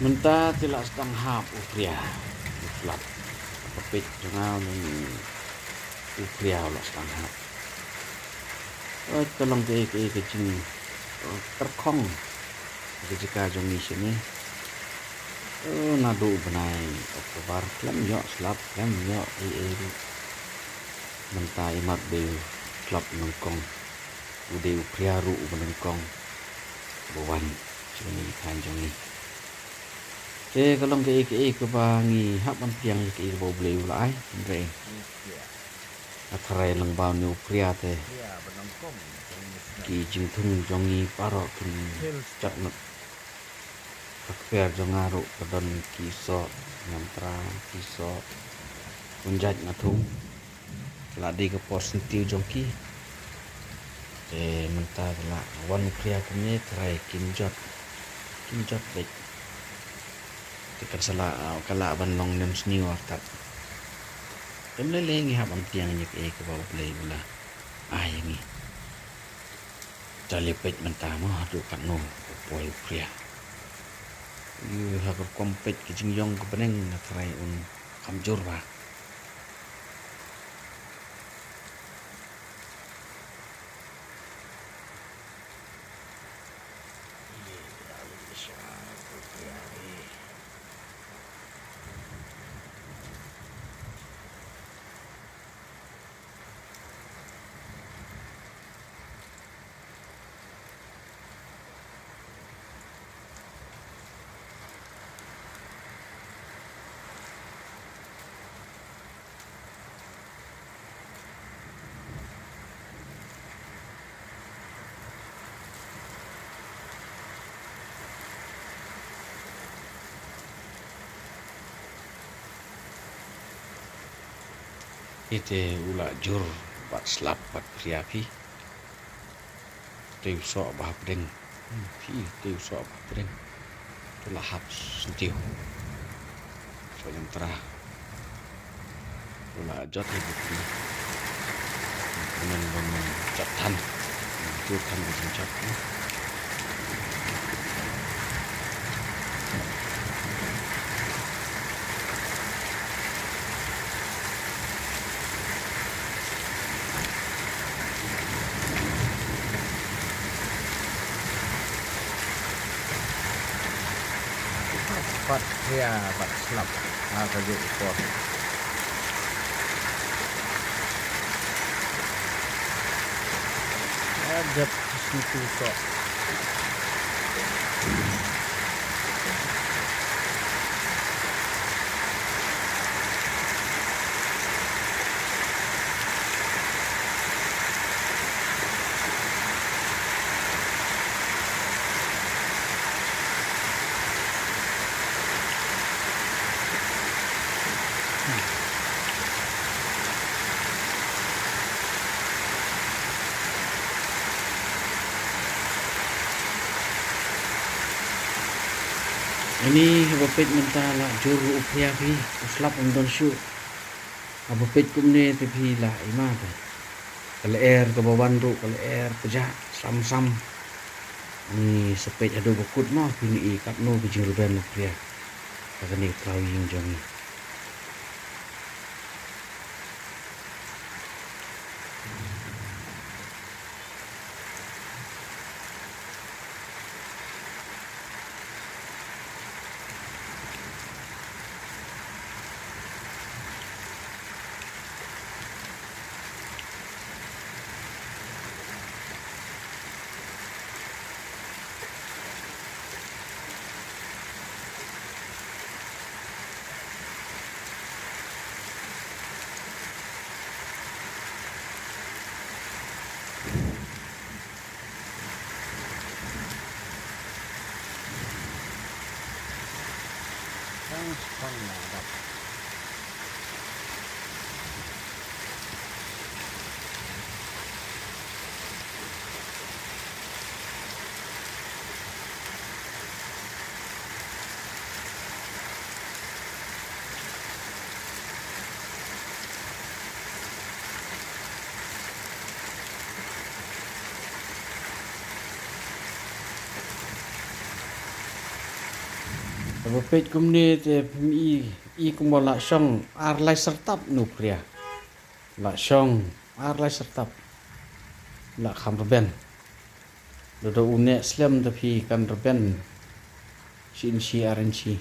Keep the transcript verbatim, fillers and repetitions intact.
Mynta te la sdang hap u phria, u slap. Ka peit jong nga u phria u la sdang hap. Oi, ka long kaei kaei ka jing, eh, kyrkhong ka jaka jong ngi shane. Eh, naduh u bnai October khlem ïoh slap, khlem ïoh ei ei ruh. Mynta imat ba u slap nyngkong, u dei u phria ruh uba nyngkong ba wan sha kane ka thaiñ jong ngi. Te ka long kaei kaei kaba ngi hap ban pdiang ïa kaei kaba U Blei u la ai, hynrei nga tharai lyngba une u phria te ki jingthung jong ngi baroh kin jot noh. Ka kper jong nga ruh ka don ki soh, nyamtra ki soh, un jait nga thung. Ka la dei ka por syntiew jong ki. Te mynta ka la wan u phria kumne, trai kin jot, kin jot beit. Te kan sa la, ka la ban long nem sniew artat. Te mynlei lei ngi hap ban pdiang ïa kaei kaba U Blei u la ai ïa ngi. Te leit peit mynta mo haduh katno ka poi u phria. Ïa ha ka rukom peit ka jingïong ka bneng nga trai un kham jur bha. Ite u la jur bad slap bad phria phi. Te u soh ba hapdeng. Hmm, phi te u soh ba hapdeng. Te la hap sentiw. Soh nyamtra. U la jot hi bukti. Nen ba men jot than. Jot than ba jot. Pat phria bad slap ha kajuh ka por. Jot snitu soh. Ini haba peit mynta la jur u phria phi, u slap um don shuh. Haba peit kumne te phi la ima te. Ka lyer kaba wan ruh ka lyer pjah sam sam. Ngi sa peit haduh ba kut mo phin i katno ka jingrben u phria ha kane ka thaw ïing jong ngi. Te ba peit kumne te phim i, i kumba la shong ar lai syrtap nu pria. La shong ar lai syrtap. La kham rben. Dodo u neh slem te phi kan rben. Shi inshi ar inshi.